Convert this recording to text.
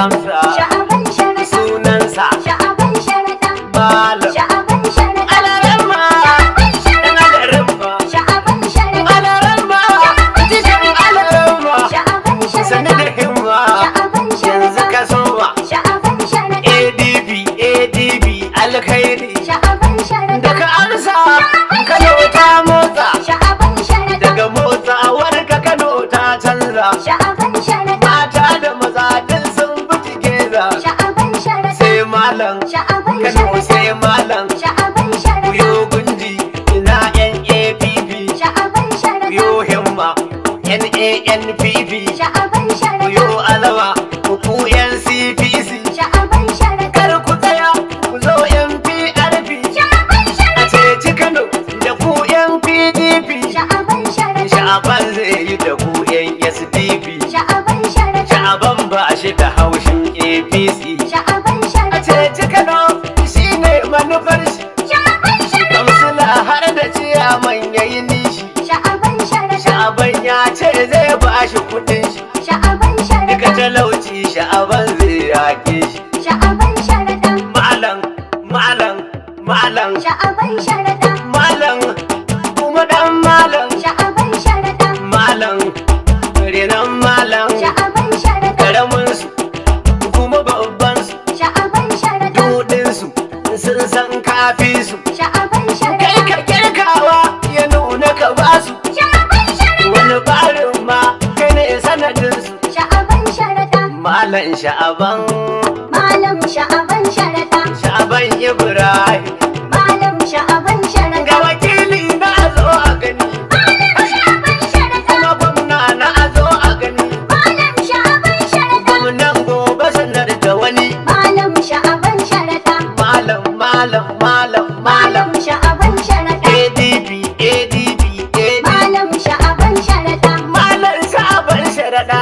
amsa. Sha'aban Sharaɗa. Sunansa. Sha'aban Sharaɗa. Malam. Sha'aban Sharaɗa. Alaramma. Sha'aban Dan Sharaɗa. alaramma. Sha'aban Sharaɗa. Alaramma. Jishin alaramma. Sha'aban Sani da Sharaɗa. himma. Sha'aban Yanzu Sharaɗa. ka soma. Sha'aban Sharaɗa. ADP ADP alkhairi. Sha'aban Sharaɗa. Daga amsa Kano ta motsa. Sha'aban Sharaɗa. Daga motsawar ka Kano ta canza. Sha'aban Sharaɗa. Mata da maza duk sun bi together. Sha'aban Sharaɗa. Sai malam. Sha'aban Kano Sharaɗa. sai malam. Sha'aban Sharaɗa. Kuyo gunji ina NAPP. Sha'aban Sharaɗa. Kuyo himma NANPP. Sha'aban Sharaɗa. Kuyo alawa ku NCPC. Sha'aban Sharaɗa. Kar ku tsaya ku zo NPRP. Sha'aban A Sharaɗa. ceci Kano da ku NPDP. Sha'aban Sharaɗa. Sha'aban zai yi da ku SDP. Sha'aban Sharaɗa. Sha'aban ba shi da haushin APC. Sha'aban A Sharaɗa. ceci Kano shine manufar shi. Sha'aban Sharaɗa. Kamsila har da ciyaman yayi nishi. Sha'aban Sharaɗa. Sha'aban ya ce zai ba shi kudin shi. Sha'aban Duka Sharaɗa. talauci Sha'aban zai yake shi. Sha'aban Sharaɗa. Malam, malam, malam, Sha'aban Sharaɗa. malam, kuma dan malam, Sha'aban Sharaɗa. malam, renon malam, Sha'aban Sharaɗa. karamin su, kuma babban su, Sha'aban Sharaɗa. dudin su, sun san kafi su. Sha'aban Kai Sharaɗa. ka kirkawa ya nuna ka basu, Sha'aban Sharaɗa. wani barin ma kai ne sanadin su. Sha'aban Sharaɗa. Malam Sha'aban, Malam Sha'aban Sharaɗa. Sha'aban Ibrahim, Malam Sha'aban Sharaɗa. ga wakili na a zo a gani, Malam Sha'aban Sharaɗa. kuma gwamna na a zo a gani. Malam Sha'aban Sharaɗa. Gwamnan gobe sanar da wani. Malam Sha'aban Sharaɗa. Malam, malam, malam, malam. Malam Sha'aban Sharaɗa. ADP, ADP, ADP. Malam Sha'aban Sharaɗa. Malam Sha'aban Sharaɗa.